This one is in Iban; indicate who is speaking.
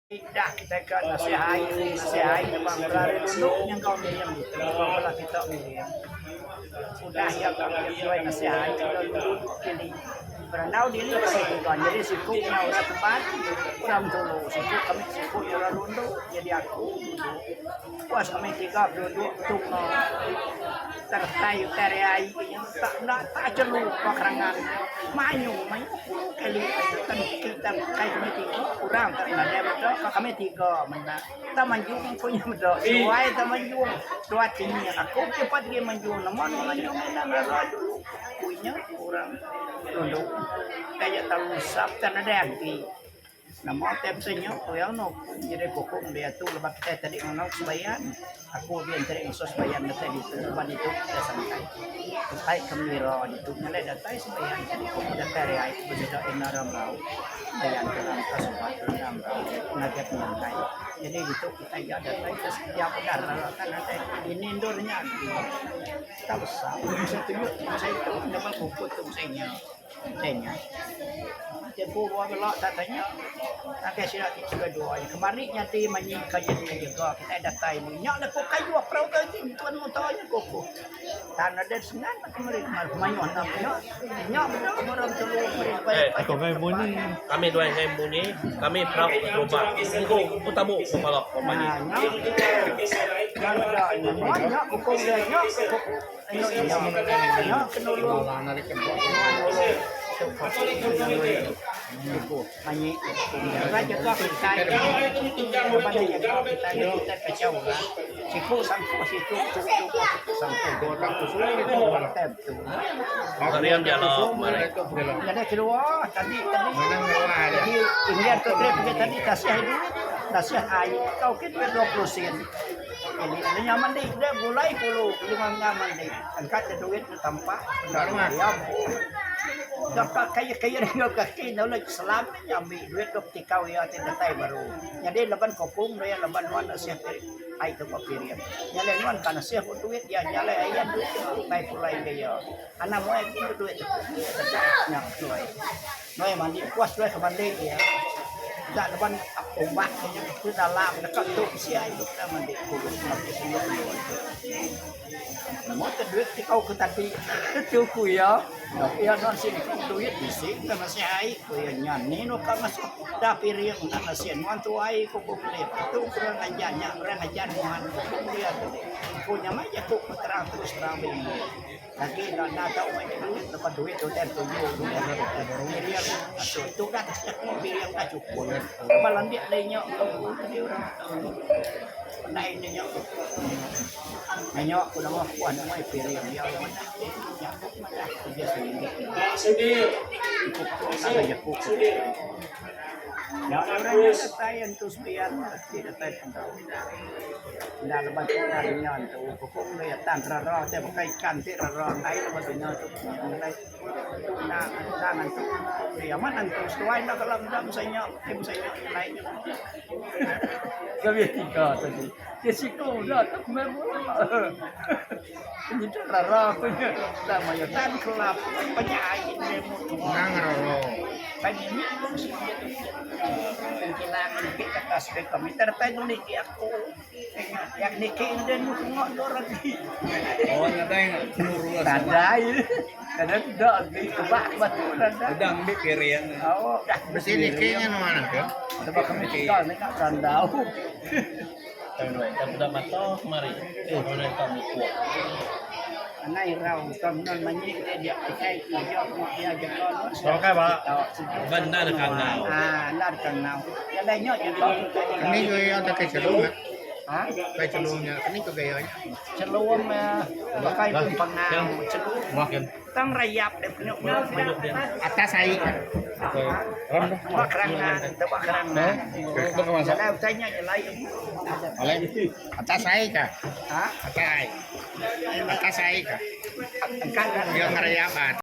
Speaker 1: Dah kitai ka nasih ai, nasih ai nebang bala ari lundu nyengkau miring ditu enggau bala kita miring. Udah iya ka miring duai nasih ai enggau lundu dili. Berandau dili kami tiga nyadi siku nya orang Teban, orang Bintulu, siku kami siku nya orang Lundu nyadi aku Lundu. Puas kami tiga beduduk tunga teretai utai ari ai nya tak enda tak jelu ba kerangan mayuh mayuh pulu kali tang kai kami tiga orang tak nadai meda ka kami tiga menda tak manjung ku nya meda seduai tak manjung seduai tinggi aku ke empat agi manjung nama ne manjung enda ngaga dulu ku nya orang dulu taja tau usap tak nadai agi. Nama utai pasal nya ku iya anu nyadi pukung diatu lebuh kitai tadi ngangau sebayan aku agi enteri ngasuh sebayan datai ditu laban ditu kitai sangkai. Utai ke menira ditu nyalai datai sebayan tadi ku datai ari ai ku sida enda ram rau sebayan ke rangka suba enda rau ngagai penyangkai. Jadi ditu kitai iya datai ke setiap udah raratan datai dini endur nya agi. Tak besar masa tunjuk masa itu lebuh pukul tu masa inya. Utai nya. Tempo ba bela tak tanya ngagai sida ti sudah dua nya. Kemari nyadi manyi ka jadi jaga kitai datai mung nya leku kayuh perau ke enti tuan muta nya ko ku. Tang nadai sengan aku meri mayuh enam nya. Nya meda orang telu meri
Speaker 2: Eh, kami duai ngai munyi, kami perau keterubah. Engku betabu kepala ko manyi.
Speaker 1: Nya meda nya ko dia nya ko.
Speaker 2: Riam jala mari.
Speaker 1: Jadi nya mandi deh gulai pulu lima nya mandi engka te duit ne tampa enda diam. Deka kai kai enggau kaki ne ulih selam nya ambi duit dok tikau iya ti datai baru. Nyadi laban kopong deh laban nuan asih ti ai tu ba piring. Nya alai nuan ka nasih ku duit iya nya alai ayan duit tu kai pulai ke iya. Anang muai agi duit tu nya tuai. Nuai mandi puas tuai ke mandi iya. Enda laban umbak ke nya ke dalam deka tu bisi ai tu enda mandi pulus ngagai sinu endur. Nama te duit ti kau ke tadi tu ku iya. Iya nuan sini ku duit bisi ke masih ai ku iya nya ni nu ka ngasuh da piring enda nasih nuan tuai ku ku Philip. Tu orang ngajar nya orang ngajar nuan ku iya tu. Ku nya meh jaku terang terus terang bini. Agi enda enda tau meh duit lepas duit tu utai tuju duit piring asu tu dah piring dah cukup ba landik dai nya tadi orang pandai ne nya nya ku nama puan muai piring iya madah nya ku madah kerja sendiri ku jaku nya orang nya datai entu sebian ti datai pentu. Enda leban tu enda dunya tu pokok meh tang rara ti baka ikan ti rara enggai leban dunya tu enggai tu enda enda ngantu ti amat ngantu seduai enda kala meda masa nya ti masa nya nyelai nya. Kami tiga tadi ti siku enda tu meh mula nyida rara ku nya tang mayuh tan kelap banyak ai meh
Speaker 3: Nang rara.
Speaker 1: Pai mimit ku bisi dia tu. Kilang niki atas ke komputer pai nuli ti aku. Yang niki enda nu tengok endur agi.
Speaker 3: Oh nadai nurus.
Speaker 1: Nadai. Nadai enda agi kebak batu nadai.
Speaker 3: Udah ambi piring.
Speaker 1: Oh dah.
Speaker 3: Bisi niki nya nuan ke?
Speaker 1: Sebab kami tiga ni nak berandau.
Speaker 2: Tang peda mata kemari. Eh orang ka mupuk.
Speaker 1: Anang irau kam non manyi dia kitai ngaja pengawa iya jaga non.
Speaker 3: Okey ba.
Speaker 2: Ban enda deka enggau.
Speaker 1: Ah enda deka enggau. Jalai nya jaga kitai.
Speaker 3: Keni ko iya tai chelum nya?
Speaker 1: Ha?
Speaker 3: Tai chelum nya keni ko gaya nya?
Speaker 1: Chelum baka itu pengau chelum. Tang rayap deh penyuk nya sida
Speaker 3: atas ai ka.
Speaker 1: Ba kerangan ba kerangan. Jalai utai nya jalai.
Speaker 3: Atas ai ka.
Speaker 1: Ha?
Speaker 3: Atas ai. Atas ai ka.
Speaker 1: Engka
Speaker 3: Iya ngerayap ah.